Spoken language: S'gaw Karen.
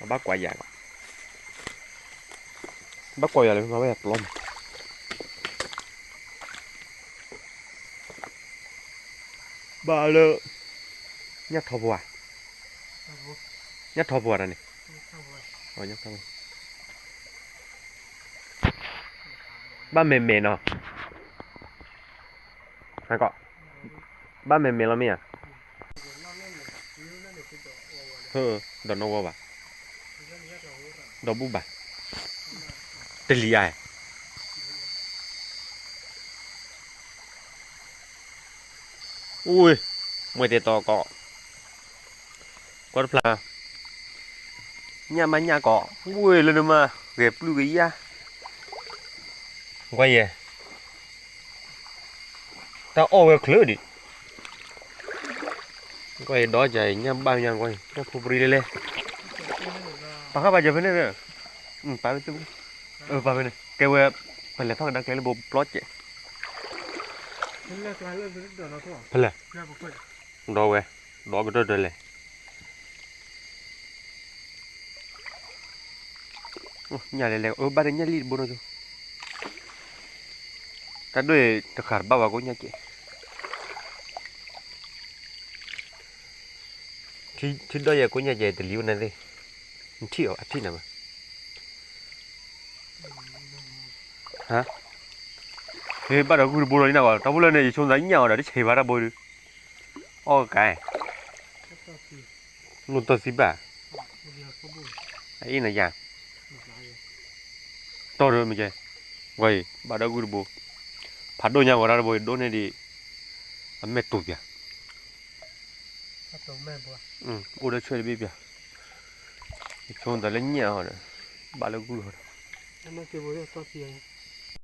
အဘၣ်ကွၢ်ယၤကီး, ဘၣ်ကွၢ်ယၤလၢမၤဝဲယၤပျီမး, ဘၣ်လၢ ညၣ်ထီဖိဧါ, ညၣ်ထီဖိဧါတၢ်န့ၣ်, ဘၣ်မဲာ်မဲာ်နီၤ, ကီး, ဘၣ်မဲာ်မဲာ်လီၤမ့ၢ်ဧါ, ဒီးနီၢ်ဝီဘၣ်, ဒီဘူၣ်ဘၣ်, တလံၤအါ အိၣ်, မွဲတဲတီကီး, ကွၢ်တဖျါ, ညၣ်မးညၣ်ကီး, အိၣ်လၢနမၤ, ဂဲၤပျုၢ်ကယၢ်, ကွၢ်ယဲ, တၢ်အီၣ်ဝဲချၢဒံး, ကွၢ်ယဲဒီးကညၣ်ဘၣ်ညါကွၢ်, ညၣ်ဖိပရံလဲၣ်လဲၣ်, ပာ်ဃာ်ပာ်စၢၤဖဲန့ၣ်, ပာ်ဝဲသ့ၣ်, ပာ်ဖဲန့ၣ် ကဲဝဲ, ပလဲၤထီၣ်ကဒါကျဲလၢဘိပျီစဲး ဖဲလဲၣ်, ဒီးဝဲ, ဒီးကတၢၢ်တၢၢ်လဲၣ်, ညၣ်လဲၣ်လဲၣ် အဘၣ်ဒီးညၣ်လံၣ်တဘိနီၤဆိ, တၢ်ဒိၣ်တဃာ်တဘၣ်ဘၣ်ကိးညၣ်ကဲး, ထံဒီးယဲကိးညၣ်ကဲးတလံၤအိၣ်နၤသ့ၣ်, နထံၣ်အီၤအထံၣ်နၤဘၣ် ဟါ, ဘၣ်ဒီးဂုၢ်တဘိလီၤလံနၤဂီၤ တၢ်ဖိလၢန့ၣ် ယဆိသးညၣ်အီၤဒီး တဆံးဘၣ်တၢ်ဘိဒုး, အီၣ်ကါ, လိၣ်တီၢ်သံဘၣ်, အအ့ၣ်နၤယၤ, တီၢ်ဒီးမ့ၢ်ကဲ, ဝဲအံၤ ဘၣ်ဒီးဂုၢ်တဘိ, ဖးဒိၣ်ညါဝဲတၢ်တဘိ ယဒိၣ်န့ၢ်ဒံး, အမဲာ်တူာ်ပၠး, အိၣ်ဒီးဆွဲတဘ့ၣ်ပၠး, ယဆိသးလၢညၣ်အီၤဒီး, ဘၣ်လၢဂုၢ်ဟီဒီး, တီၢ်သံ